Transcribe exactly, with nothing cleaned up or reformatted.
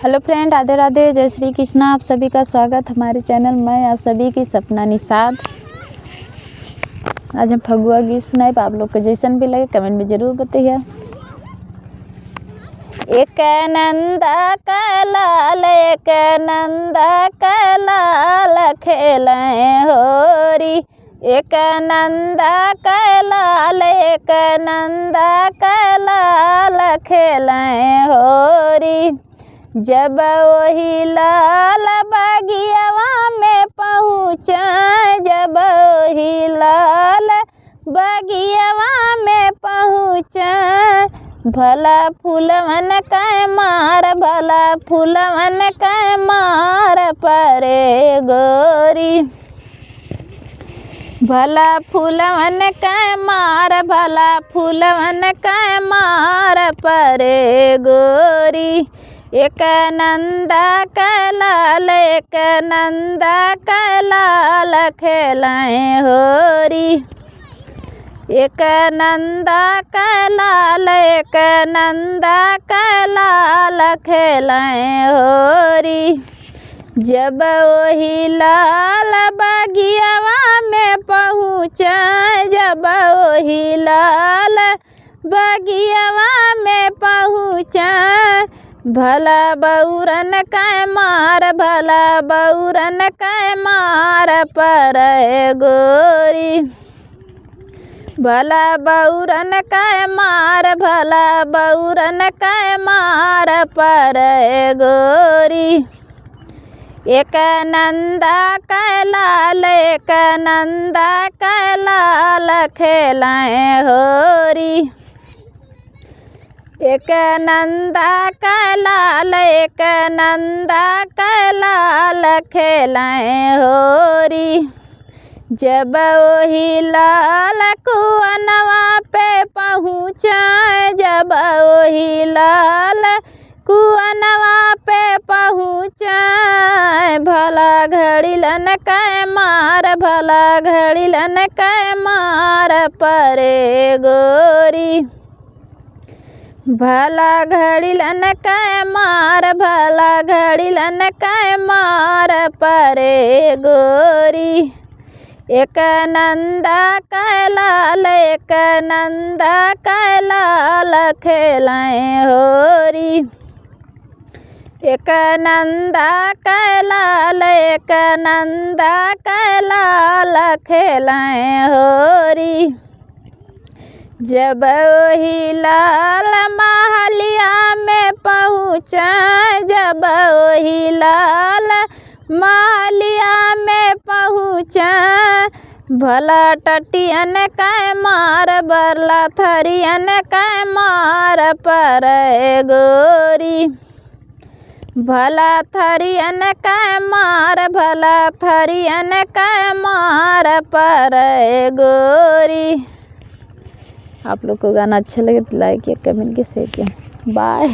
Hello friend, राधे राधे, जय श्री कृष्णा। आप सभी का स्वागत हमारे channel में, आप सभी की सपना निषाद। आज हम फगुआ गीत सुनाइब, आप लोग के जैसन भी लगे comment में जरूर बताइए। एक नंदा का लाल, एक नंदा का लाल, खेलें होरी। एक नंदा का लाल, एक नंदा का लाल, खेलें होरी। जब ओही लाल बगियवा में पहुँचे, जब ओही लाल बगियवा में पहुँचे, भला फूलवन के मार, भला फूलवन के मार परे गोरी। भला फूलवन के मार, भला फूलवन के मार परे गोरी। एक नंदा का लाल, एक नंदा का लाल, खेलें होरी। एक नंदा का लाल, एक नंदा का लाल, खेलें होरी। जब ओही लाल बगियवा में पहुँचे, जब ओही लाल बगियवा में पहुँचे, भला बउरन के मार, भला बउरन के मार परे गोरी। भला बउरन के मार, भला बउरन के मार परे गोरी। एक नंदा का लाल, एक नंदा का लाल, खेलें होरी। एक नंदा का लाल, एक नंदा का लाल, खेलें होरी। जब ओही लाल कुअनवा पे पहुँचे, जब ओही लाल कुअनवा पे पहुँचे, भला घड़िलन के मार, भला घड़िलन के मार परे गोरी। भला घड़िलन के मार, भला घड़िलन के मार परे गोरी। एक नंदा का लाल, एक नंदा का लाल, खेलें होरी। एक नंदा का लाल, एक नंदा का लाल, खेलें होरी। जब ओही लाल महलिया में पहुँचे, जब ओही लाल महलिया में पहुँचे, भला टटियन के मार, भला थरियन के मार परे गोरी। भला थरियन के मार, भला थरियन के मार परे गोरी। आप लोग को गाना अच्छा लगे तो like या comment के share किया। Bye।